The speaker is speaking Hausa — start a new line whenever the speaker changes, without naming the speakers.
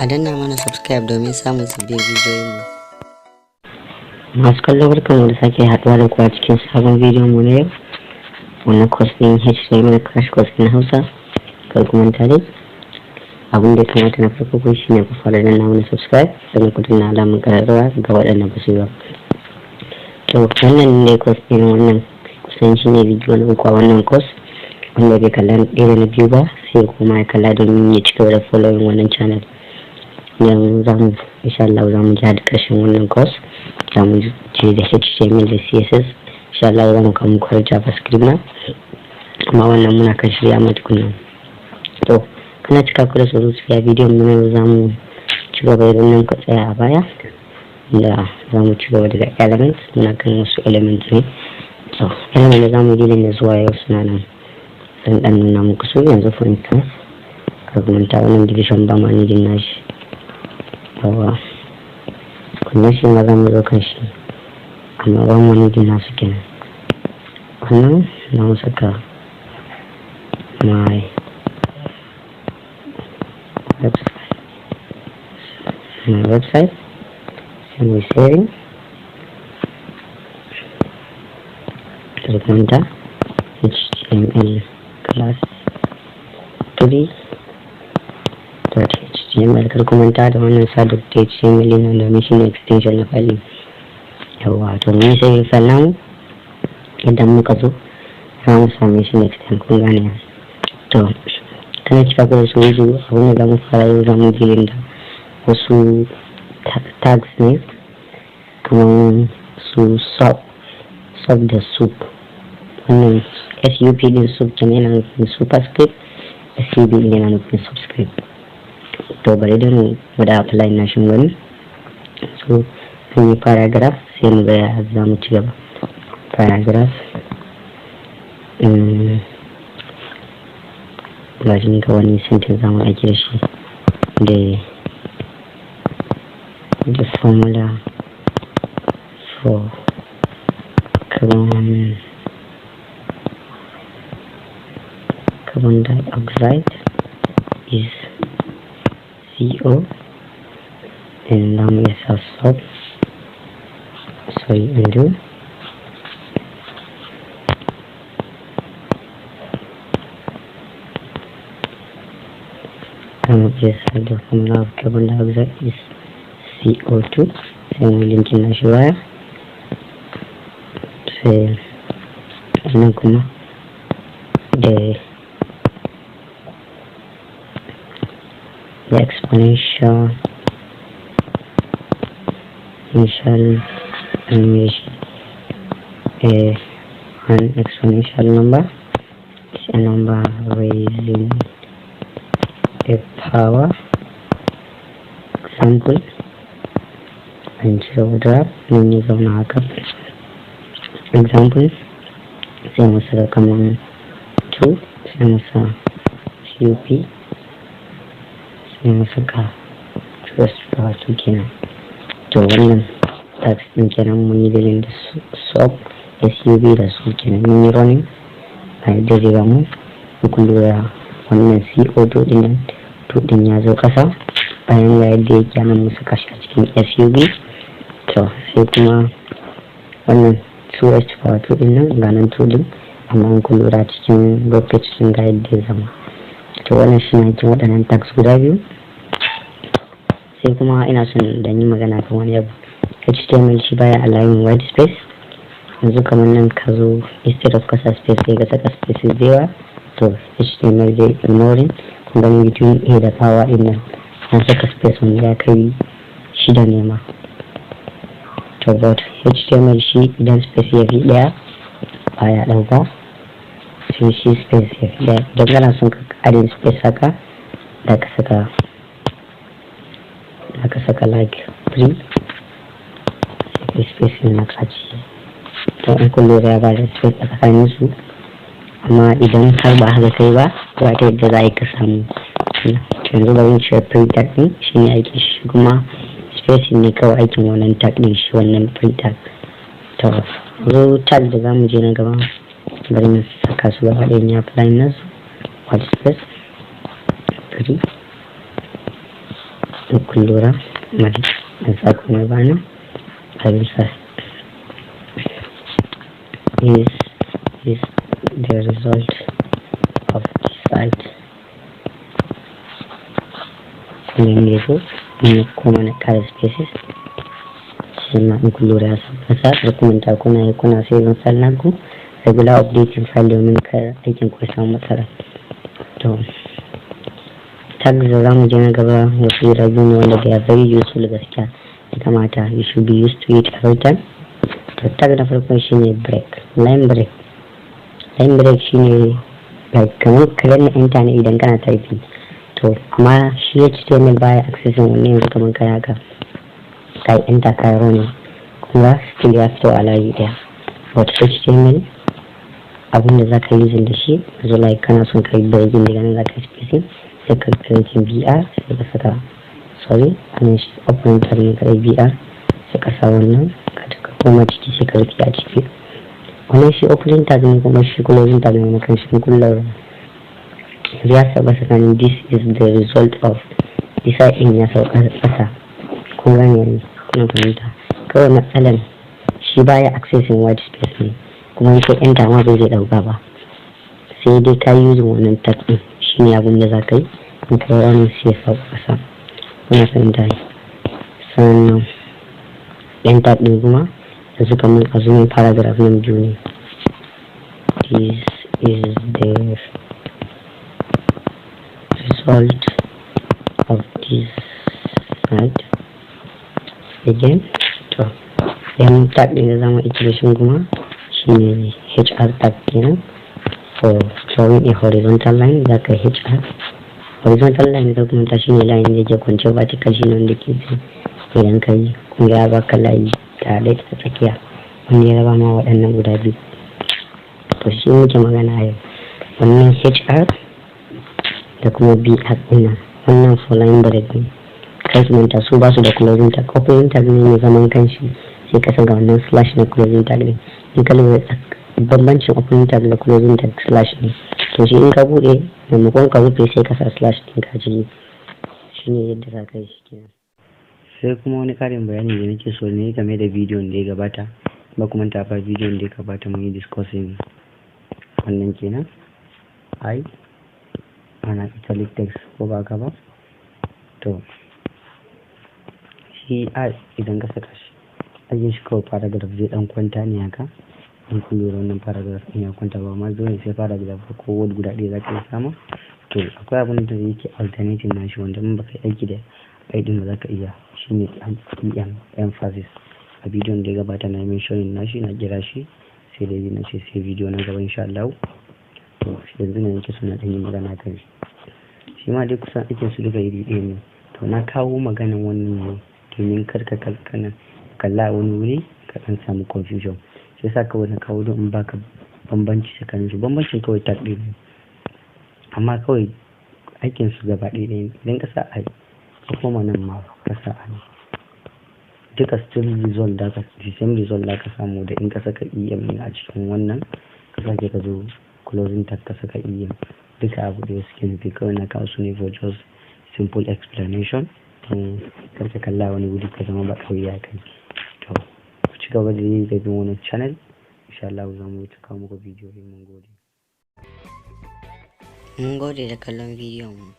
A danna mana subscribe domin samun sabbin bidiyoyinmu. Masu kallo, barkanmu da sake haɗuwa da ku a cikin sabon bidiyon mu na yau. Wannan course ɗin HTML crash course ɗin Hausa. Kar ku manta dai, abin da ya kamata na farko ku shine ku fara danna mana subscribe, sannan ku danna alamar ƙararrawa ga waɗanda ba su yi ba. To, wannan ne course ɗin, wannan kusan shine bidiyo na uku a wannan course. Wanda bai kalla ɗaya da na biyu ba, sai kuma ya kalla domin ya ci gaba da following wannan channel. Yanzu za mu, insha Allah, za mu ji da ƙarshen wannan course, za mu je da HTML da CSS. Insha Allah za mu kawo muku har JavaScript na, amma wannan muna kan shirya ma tukunna. To, kana cika ku da surutu ya bidiyon mu na yau, za mu ci gaba da nan ka tsaya a baya, da za mu ci gaba daga elements. Muna kan wasu elements ne. To, element da za mu dealing da zuwa yau suna nan, zan dan nuna muku su yanzu. For instance, kar ku manta, wannan division ba ma needing nashi. Yawa, kunna shi ma za mu zo kan shi, amma ba mu needing nasu kenan. Wannan na mu saka my website, my website, sai mu saving. Kar ku manta, HTML class 3 dot html. Kar ku manta da wannan sa dot html nan, domin shine extension na file. Yawa, to, mun saving file namu. Idan muka zo, za mu same shi next time, kun gane. To, kana cika ku da surutu, abin da za mu fara yau, za mu dealing da wasu tags ne kamar su sub, sub da sup. Wannan sup din, sup kenan, yana nufin superscript, sub din yana nufin subscript. To, bari da mu gwada apply na shi wani. So an yi paragraph, sai mu ga ya za mu ci gaba. Paragraph, bari ga wani sentence za mu aiki da shi: The formula for carbon dioxide is CO. Then za mu iya sa sub, sorry, undo. Za mu iya sa the formula of carbon dioxide is CO2, sai mu linking na shi baya. Sai wannan kuma, the exponential initial animation, an exponential number is a number raising a power. Example, an cire wadda mun yi zauna haka. Example, sai mu saka kaman 2, sai mu sa sup, sai mu saka 2 power 2 kenan. To, wannan tags din kenan, mun yi dealing da sub, sub da su kenan. Mun yi running a yadda zai ba mu. Kun lura, wannan CO2 din nan, 2 din ya zo kasa bayan ga yadda yake nan, mu saka shi a cikin sub. To, sai kuma wannan 2h power 2 din nan, ga nan 2 din, amma in kun lura cikin bracket sun ga yadda ya zama. To, wannan shi ne waɗannan tags guda biyu. Sai kuma ina son da yi magana kan wani abu. HTML shi baya allowing white space. Yanzu kamar nan ka zo, instead of kasa space, sai ka saka spaces da yawa, to HTML zai ignoring. Kun gani, between a da power din nan na saka space wanda ya kai shida ne ma. To, but HTML shi idan space ya fi ɗaya baya ɗauka. Sai shi space ya fi ɗaya, idan kana son ka adding space haka, da ka saka, like 3, sai kai space na kaci. To, in kun lura, ya ba da space a tsakanin su, amma idan har ba haka kai ba, ba ta yadda za a yi ka samu. Yanzu bari in cire pre tag din, shi ne aikin shi, kuma spacing ne kawai aikin wannan tag din, shi wannan pre tag. To, zo tag da za mu je na gaba, bari mu saka su gaba ɗayan, ya apply nasu white space 3. In kun lura, ban sa komai ba nan. I will say this is the result of the site. Kun ya zo in kuma na ƙara spaces shi ma. In kun lura, ya samu ƙasa. Kar ku manta kuna yi kuna saving file naku, regular updating file, domin kar aikin ku ya samu matsala. To, tags da zamu je na gaba wasu guda biyu ne wanda they are very useful. Gaskiya ya kamata you should be used to it every time. To, tag na farko shine break, line break. Line break shine like kamar ka danna enter ne idan kana typing. To, amma shi HTML baya accessing wannan. Yanzu kamar kai haka, kai enter, kai running, kuma still ya fito a layi daya. But HTML, abin da zaka yi using da shi yanzu, like kana son kai breaking daga nan, zaka yi spacing, sai ka creating br, sai ka saka, sorry, anan shi open tag ne kadai, br, sai ka sa wannan, ka koma ciki, sai ka rufe a ciki. Wannan shi opening tag ne, kuma shi closing tag ne na kan shi. Kullar yanzu ya saba tsakanin "This is the result of this" in ya sauka ƙasa. Kun gane yanzu? Kuna fahimta? Kawai matsalan shi baya accessing white space ne, kuma in kai enter ma bai zai dauka ba, sai dai ka yi using wannan tag din. Shine abin da za ka yi in ka yi running, sai ya sauka ƙasa. Kuna fahimta ne? Sannan ɗan tag ɗin kuma, yanzu kamar assuming paragraph nan biyu ne, "This is the result of this site" again. To, then tag ɗin da zamu aiki da shi kuma shine hr tag kenan, for drawing a horizontal line. Zaka hr horizontal line da kuma ta shine line da ke kwance vertical, shine wanda ke idan ka yi, kun ga ya baka layi tare da tsakiya wanda ya raba ma waɗannan guda biyu. To, shi muke magana a yau, wannan hr da kuma br ɗin nan. Wannan for line break ne. Kai su manta, su ba su da closing tag. Opening tag ne mai zaman kanshi, sai ka saka wannan slash na closing tag ne. In ka lura, bambancin opening tag da closing tag slash ne. To, shi in ka bude, maimakon ka rufe, sai ka sa slash ɗin ka ciki. Shine yadda za ka yi shi kenan. Sai kuma wani karin bayani da nake so ne game da bidiyon da ya gabata. Ba kuma ta fa bidiyon da ya gabata mun yi discussing wannan kenan, ai ana italic text, ko ba ka ba? To, shi i idan ka saka shi, ajin shi kawai paragraph zai dan kwanta ne haka. In kun lura, wannan paragraph ɗin ya kwanta. Ba ma dole sai paragraph ko word guda ɗaya za ka iya samu. To, akwai abin da yake alternating nashi wanda in baka yi aiki da i din ba za ka iya, shine em, emphasis. A bidiyon da ya gabata na mentioning nashi, na kira shi, sai dai na ce sai bidiyo na gaba insha Allah. To, yanzu ne nake so na ɗan yi magana kan shi. Shi ma dai kusan aikin su duka iri ɗaya ne. To, na kawo maganan wannan ne domin kar ka kana kalla wani wuri ka ɗan samu confusion. Shi yasa kawai na kawo don in baka bambanci tsakanin su. Bambancin kawai tag ɗin ne, amma kawai aikin su gaba ɗaya ne. Idan ka sa i, ka koma nan ma ka sa i, duka still result da ka, the same result da ka samu da in ka saka em a cikin wannan, ka sake ka zo closing tag ka saka em, duka abu da suke nufi. Kawai na kawo su ne for just simple explanation, don kar ka kalla wani wuri ka zama ba kauye a kai. To, ku ci gaba da yi da bin wannan channel. Insha Allah za mu ta kawo muku bidiyo. Mun gode.
Mun gode da kallon bidiyon mu.